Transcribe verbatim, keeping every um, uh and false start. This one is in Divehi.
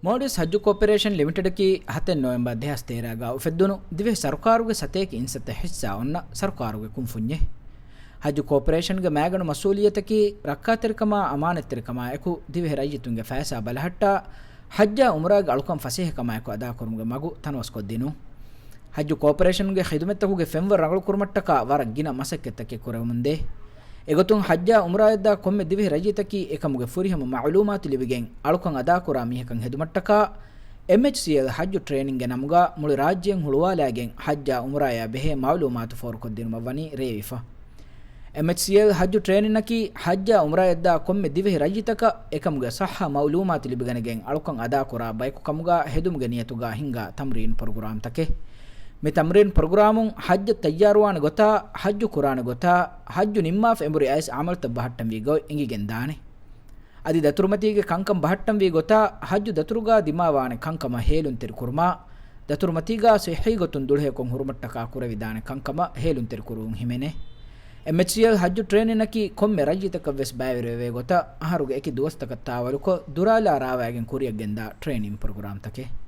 މޯލްޑިވްސް ހައްޖު ކޯޕަރޭޝަން ލިމިޓެޑަކީ ހަތެއް ނޮވެމްބަރ ދެހާސް ތޭރަ ގަ އުފެއްދުނު ދިވެހި ސަރުކާރުގެ ސަތޭކަ އިންސައްތަ ހިއްސާ އޮންނަ ސަރުކާރުގެ ކުންފުންޏެއް. ހައްޖު ކޯޕަރޭޝަންގެ މައިގަނޑު މަސްއޫލިއްޔަތަކީ ރައްކާތެރިކަމާ އަމާނަތްތެރިކަމާއެކު ދިވެހި ރައްޔިތުންގެ ފައިސާ ބަލަހައްޓާ، ހައްޖާ އުމްރާގެ އަޅުކަން ފަސޭހަކަމާއެކު އަދާކުރުމުގެ މަގު ތަނަވަސްކޮށްދިނުން. ހައްޖު ކޯޕަރޭޝަނުގެ ޚިދުމަތްތަކުގެ ފެންވަރު ރަނގަޅުކުރުމަށްޓަކާ ވަރަށް ގިނަ މަސައްކަތްތަކެއް ކުރެވެމުންދޭ. އެގޮތުން ހައްޖާ އުމްރާއަށްދާ ކޮންމެ ދިވެހި ރައްޔިތަކީ އެކަމުގެ ފުރިހަމަ މައުލޫމާތު ލިބިގެން އަޅުކަން އަދާކުރާ މީހަކަށް ހެދުމަށްޓަކާ، އެމްއެޗްސީއެލް ހައްޖު ޓްރޭނިންގެ ނަމުގަ މުޅި ރާއްޖެއިން ހުޅުވާލައިގެން ހައްޖާ އުމްރާޔާ ބެހޭ މައުލޫމާތު ފޯރުކޮށްދިނުމަށްވަނީ ރޭވިފަ. އެމްއެޗްސީއެލް ހައްޖު ޓްރޭނިންއަކީ ހައްޖާ އުމްރާއަށްދާ ކޮންމެ ދިވެހި ރައްޔިތަކަށް އެކަމުގެ ޞައްޙަ މައުލޫމާތު ލިބިގަނެގެން އަޅުކަން އަދާކުރާ ބަޔަކު ކަމުގަ ހެދުމުގެ ނިޔަތުގަ ހިންގާ ތަމްރީން ޕްރޮގްރާމްތަކެއް. މި ތަމްރީން ޕްރޮގްރާމުން ހައްޖަށް ތައްޔާރުވާނެ ގޮތާ، ހައްޖު ކުރާނެ ގޮތާ، ހައްޖު ނިންމާފަ އެނބުރި އައިސް އަމަލުތައް ބަހައްޓަންވީ ގޮތް އެނގިގެން ދާނެ. އަދި ދަތުރުމަތީގެ ކަންކަން ބަހައްޓަންވީ ގޮތާ، ހައްޖު ދަތުރުގަ ދިމާވާނެ ކަންކަމަށް ހޭލުންތެރި ކުރުމާ، ދަތުރުމަތީގަ ޞިއްޙީ ގޮތުން ދުޅަހެޔޮކޮށް ހުރުމަށްޓަކާ ކުރެވިދާނެ ކަންކަމަށް ހޭލުންތެރި ކުރުވުން ހިމެނޭ. އެމްއެޗްސީއެލް ހައްޖު ޓްރޭނިންއަކީ ކޮންމެ ރައްޔިތަކަށްވެސް ބައިވެރިވެވޭ ގޮތަށް އަހަރުގެ އެކި ދުވަސްތަކަށް ތާވަލުކޮށް، ދުރާލާ ރާވައިގެން ކުރިއަށްގެންދާ ޓްރޭނިން ޕްރޮގްރާމްތަކެއް.